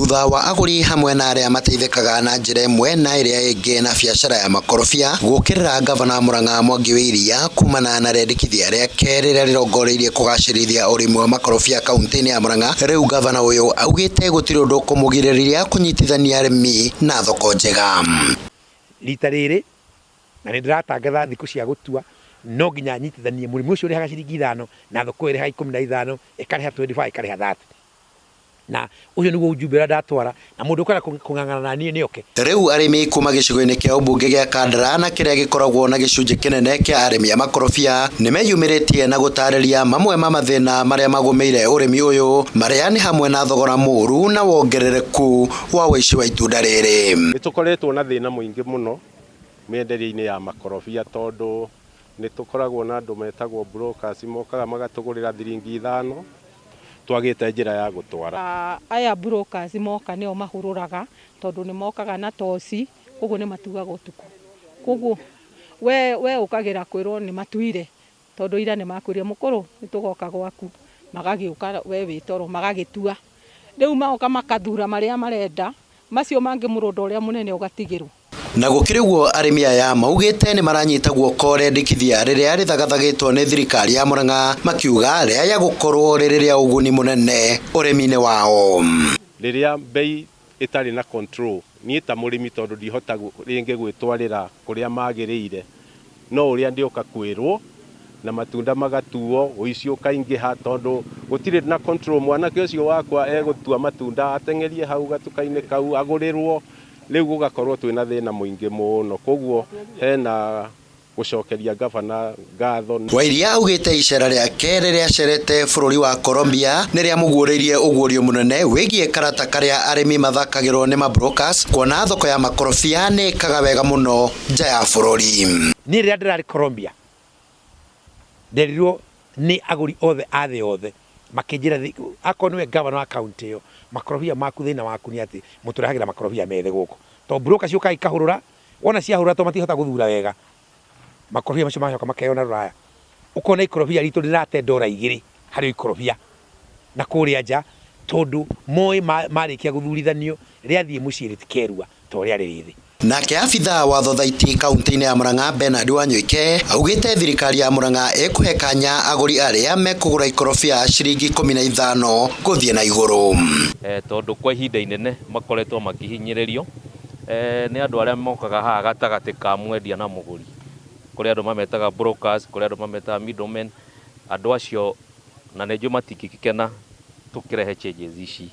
Thutha wa agũri hamwe na arĩa mateithĩkaga na njĩra ĩmwe na ĩrĩa ĩngĩ na biacara ya makorobia gũkĩrĩra ngavana Murang'a Mwangi wa Iria kumana na rĩendekithia rĩake rĩrĩa rĩrongoreirie kũgacĩrithia ũrĩmi wa makorobia kaunti-inĩ ya Murang'a, rĩu ngavana ũyũ augĩte gũtirĩ ũndũ ũkũmũgirĩrĩria kũnyitithania arĩmi na thoko njega. Rita rĩrĩ na nĩ ndĩratangatha thikũ cia gũtua no nginya nyitithanie mũrĩmi ũcio ũrĩhaga ciringi ithano na thoko ĩrĩhaga 15, ĩkarĩha 25, ĩkarĩha 30, na ũcio nĩguo ujumbe ũrĩa ndatwara, na mũndũ ũkwenda kũng'ang'ana na niĩ nĩ oke. Rĩu arĩmi kuma gĩcigo-inĩ kĩa ũmbunge gĩa Kandara na kĩrĩa gĩkoragwo na gĩcunjĩ kĩnene kĩa arĩmi a makorobia nĩ meyumĩrĩtie na gũtarĩria mamwe ma mathĩna marĩa magũmĩire ũrĩmi ũyũ, marĩa nĩ hamwe na thogora mũru na wongerereku wa ũici wa itunda rĩrĩ. Nĩ tũkoretwo na thĩna mũingĩ mũno mĩenderie-inĩ ya makorobia, tondũ nĩ tũkoragwo na andũ metagwo brokers, mokaga magatũgũrĩra thiringi 5, twagĩte njĩra ya gũtwara. Aya brokers moka nĩo mahũrũraga, tondũ nĩ mokaga na toci, koguo nĩ matuaga ũtukũ. Koguo we ũkagĩra kwĩrwo nĩ matuire, tondũ ira nĩ makwĩrire, "Mũkũrũ, nĩ tũgoka gwaku," magagĩũka we wĩ toro magagĩtua. Rĩu magoka makathura marĩa marenda, macio mangĩ mũrũnda ũrĩa mũnene ũgatigĩrwo. Na gũkĩrĩ ũguo, arĩmi aya maugĩte nĩ maranyita guoko rĩendekithia rĩrĩa rĩthagathagĩtwo nĩ thirikari ya Murang'a, makiuga rĩaya gũkorwo rĩrĩ rĩa ũguni mũnene ũrĩmi-inĩ wao. Rĩrĩa mbei ĩtarĩ na control, niĩ ta mũrĩmi, tondũ ndihota rĩngĩ gwĩtwarĩra kũrĩa magĩrĩire, no ũrĩa ndĩũka kwĩrwo na matunda magatuo, ũici ũkaingĩha, tondũ gũtirĩ na control. Mwanake ũcio wakwa egũtua matunda, ateng'erie hau gatuka-inĩ kau, agũrĩrwo, rĩu gũgakorwo twĩna thĩna mũingĩ mũno. Koguo hena gũcokeria gavana ngatho. Wairia augĩte icera rĩake rĩrĩa acerete bũrũri wa Colombia nĩ rĩamũguũrĩirie ũguũrio mũnene wĩgiĩ karata karĩa arĩmi mathakagĩrwo nĩ mabrokers, kuona thoko ya makorobia nĩ ĩkaga wega mũno nja ya bũrũri. Niĩ rĩrĩa ndĩrarĩ Colombia, nderirwo nĩ agũri othe a thĩ yothe, makĩnjĩra, "Akorwo nĩwe gavana wa kaunti ĩyo, makorobia maku, thĩna waku nĩ atĩ mũtũrehagĩra makorobia methĩ gũkũ, tondũ broker ciũkaga ikahũrũra, wona ciahũrũra, tondũ matihota gũthura wega, makorobia macio magacoka makeyona rũraya." Ũkona ikorobia ritũ rĩrate $2 harĩ ikorobia na kũrĩa nja, tondũ moĩ marĩkia gũthurithanio, rĩathiĩ mũciĩ rĩtikerua ta ũrĩa rĩrĩ thĩ. Nake abithaa wa thothaiti kaunti-inĩ ya Murang'a Bernard Wanyoike augĩte thirikari ya Murang'a ĩkũhe kanya agũri arĩa mekũgũra ikorobia ciringi 15 gũthiĩ na igũrũ. Tondũ kwa ihinda inene makoretwo makĩhinyĩrĩrio nĩ andũ arĩa mokaga haha gatagatĩ ka mwendia na mũgũri. Kũrĩ andũ mametaga brokers, kũrĩ andũ mametaga middlemen, andũ acio na nĩ njũĩ matingĩgĩkena tũkĩrehe changes ici.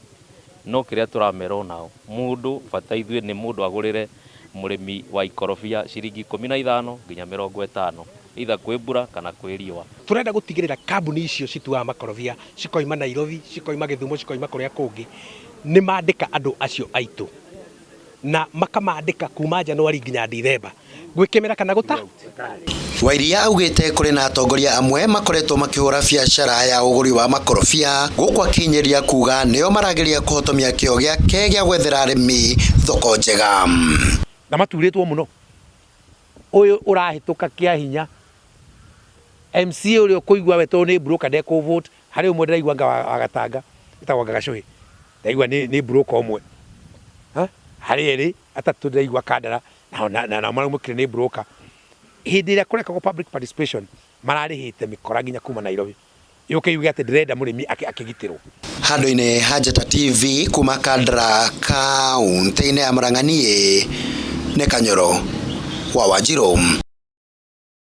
No kĩrĩa tũramera onao, mũndũ bata ithuĩ nĩ mũndũ agũrĩre mũrĩmi wa ikorobia ciringi 15 nginya 50, either kwĩ mbura kana kwĩ riũa. Tũrenda gũtigĩrĩra kambuni icio cituaga makorobia, cikoima Nairobi, cikoima Gĩthumo, cikoima kũrĩa kũngĩ, nĩ mandĩka andũ acio aitũ na makamandĩka kuma Januari nginya Dithemba, gwĩ kĩmera kana gũta. Wairia augĩte kũrĩ na atongoria amwe makoretwo makĩhũra biacara ya ũgũri wa makorobia, gũkũ akĩhinyĩrĩria kuga nĩo marageria kũhotomia kĩo gĩake gĩa gwethera arĩmi thoko njega. Na maturĩtwo mũno, ũyũ ũrahĩtũka kĩa hinya MCA ũrĩa ũkũigua we tondũ nĩ broker ndekũ vote harĩ ũmwe. Ndĩraigua anga wa Gatanga ĩtagwo anga Gacũhĩ, ndaigua nĩ broker ũmwe. Harĩ erĩ atatũ ndĩraigua Kandara nao maraumũkire nĩ broker. Hĩndĩ ĩrĩa kũrekagwo public participation, mararĩhĩte mĩkora nginya kuma Nairobi yũke yuge atĩ ndĩrenda mũrĩmi akĩgitĩrwo. Handũ-inĩ ha Njata TV kuma Kandara kaunti-inĩ ya Murang'a, niĩ nĩ Kanyoro wa Wanjirũ.